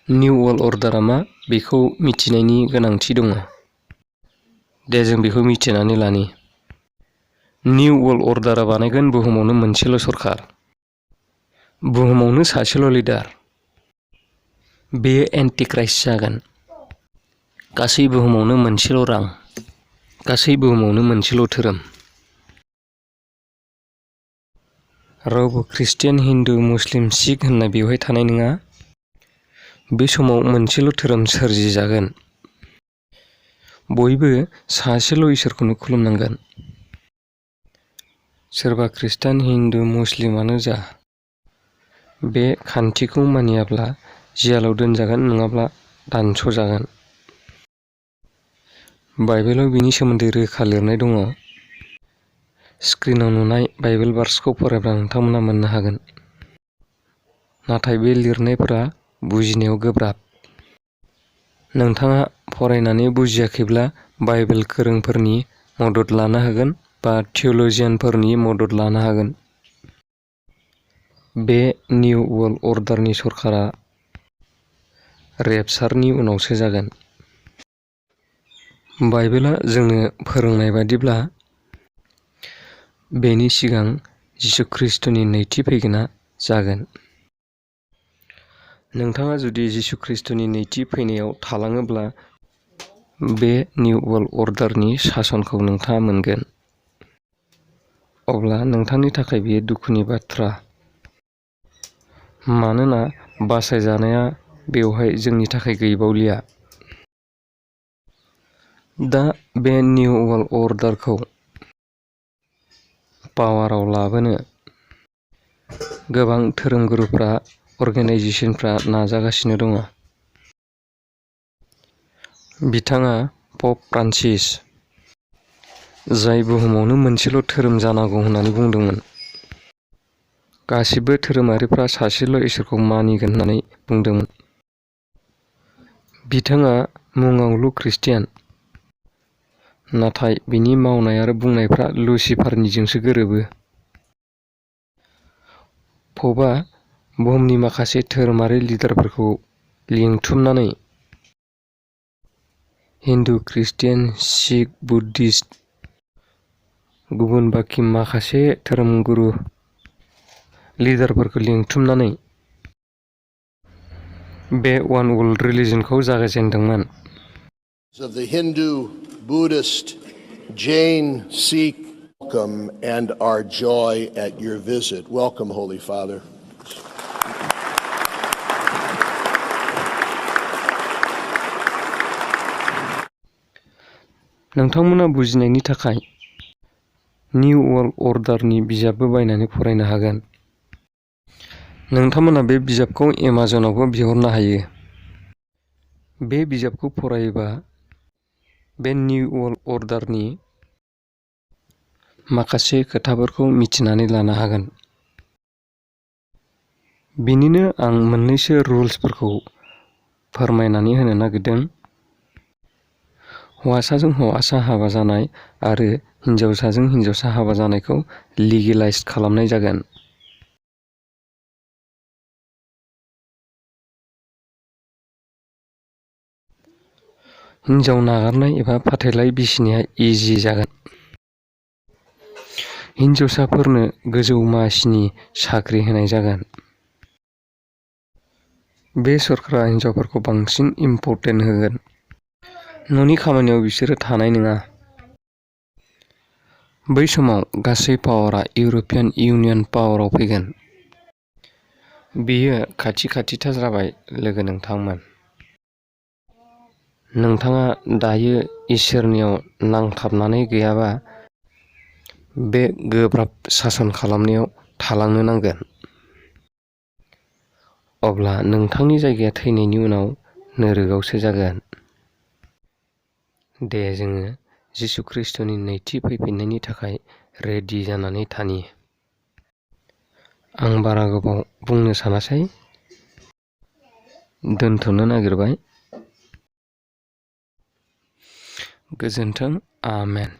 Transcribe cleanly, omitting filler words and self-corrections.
New world अर्डारा मा बेखौ मिथिनायनि गोनांथि दङ। दे जों बेखौ मिथिनानै लानि। निउ वर्ल्ड अर्डारा बानायगोन बुहुमावनो मोनसेल' सरखार, बुहुमावनो सासेल' लिडार। बेयो एन्टिक्राइस्ट जागोन। गासै बुहुमावनो मोनसेल' रां, गासै बुहुमावनो मोनसेल' धोरोम। रावबो ख्रिस्टियान, हिन्दु, मुस्लिम, सिख होननाय बेवहाय थानाय नङा। बे समाव मोनसेल' धोरोम सोरजिजागोन। बयबो सासेल' इसोरखौनो खुलुमनांगोन। सोरबा ख्रिस्टान, हिन्दु, मुस्लिमानो जा, बे खान्थिखौ मानियाब्ला जेलाव दोनजागोन नङाब्ला दानस'जागोन। बाइबेलाव बिनि सोमोन्दै रोखा लिरनाय दङ। स्क्रिनाव नुनाय बाइबेल भार्सखौ फरायब्ला नोंथांमोना मोननो हागोन। नाथाय बे लिरनायफोरा बुजिनायाव गोब्राब। नोंथाङा फरायनानै बुजियाखैब्ला बाइबेल गोरोंफोरनि मदद लानो हागोन बा थिय'लजियानफोरनि मदद लानो हागोन। बे निउ वर्ल्ड अर्डारनि सरकारा रेपचारनि उनावसो जागोन। बाइबेला जोंनो फोरोंनाय बादिब्ला बेनि सिगां जिसु ख्रिस्ट'नि नैथि फैगोना जागोन। नोंथाङा जुदि जिसु ख्रिस्ट'नि नैथि फैनायाव थालाङोब्ला बे निउ वर्ल्ड अर्डारनि सासनखौ नोंथाङा मोनगोन। अब्ला नोंथांनि थाखाय बेयो दुखुनि बाथ्रा। मानोना बासायजानाया बेवहाय जोंनि थाखाय गैबावलिया। दा बे निउ वर्ल्ड अर्डारखौ पावाराव लाबोनो गोबां धोरोमगुरुफ्रा, अर्गेनाइजेसनफ्रा नाजागासिनो दङ। बिथाङा प'प फ्रान्सिस, जाय बुहुमावनो मोनसेल' धोरोम जानांगौ होननानै बुंदोंमोन। गासिबो धोरोमारिफ्रा सासेल' इसोरखौ मानिगोन होननानै बुंदोंमोन। बिथाङा मुङावल' ख्रिस्टियान, नाथाय बिनि मावनाय आरो बुंनायफ्रा लुसिफारनिजोंसो गोरोबो। प'पआ बुहुमनि माखासे धोरोमारि लिडारफोरखौ लिंथुमनानै हिन्दु, ख्रिस्टियान, सिख, बुद्धिस्ट, गुबुन बाखि माखासे धोरोमगुरु लिडारफोरखौ लिंथुमनानै बे वान वर्ल्ड रिलिजनखौ जागायजेनदोंमोन। Of the Hindu, Buddhist, Jain, Sikh, welcome and our joy at your visit. Welcome, Holy Father. नोंथांमोना बुजिनायनि थाखाय निउ वर्ल्ड अर्डारनि बिजाबबो बायनानै फरायनो हागोन। नोंथांमोना बे बिजाबखौ एमाजनावबो बिहरनो हायो। बे बिजाबखौ फरायोबा बे निउ वर्ल्ड अर्डारनि माखासे खोथाफोरखौ मिथिनानै लानो हागोन। बिनिनो आं मोननैसो रुल्सफोरखौ फोरमायनानै होनो नागिरदों। हौवासाजों हौवासा हाबा जानाय आरो हिन्जावसाजों हिन्जावसा हाबा जानायखौ लिगेलाइज खालामनाय जागोन। हिन्जाव नागारनाय एबा फाथैलाइ बिसिनाया इजि जागोन। हिन्जावसाफोरनो गोजौ मासिनि साख्रि होनाय जागोन। बे सरकारा हिन्जावफोरखौ बांसिन इम्परटेन्ट होगोन। न'नि खामानियाव बिसोरो थानाय नङा। बै समाव गासै पावारा इउर'पियान इउनियन पावाराव फैगोन। बेयो खाथिथार जाबाय लोगो नोंथांमोन। नोंथाङा दायो इसोरनियाव नांथाबनानै गैयाबा बे गोब्राब सासन खालामनायाव थालांनो नांगोन। अब्ला नोंथांनि जायगाया थैनायनि उनाव नोरोगावसो जागोन। दे जोङो जिसु ख्रिस्ट'नि नैथि फैफिननायनि थाखाय रेडि जानानै थानि। आं बारा गोबाव बुंनो सानासै, दोनथ'नो नागिरबाय। गोजोन्थों, आमेन।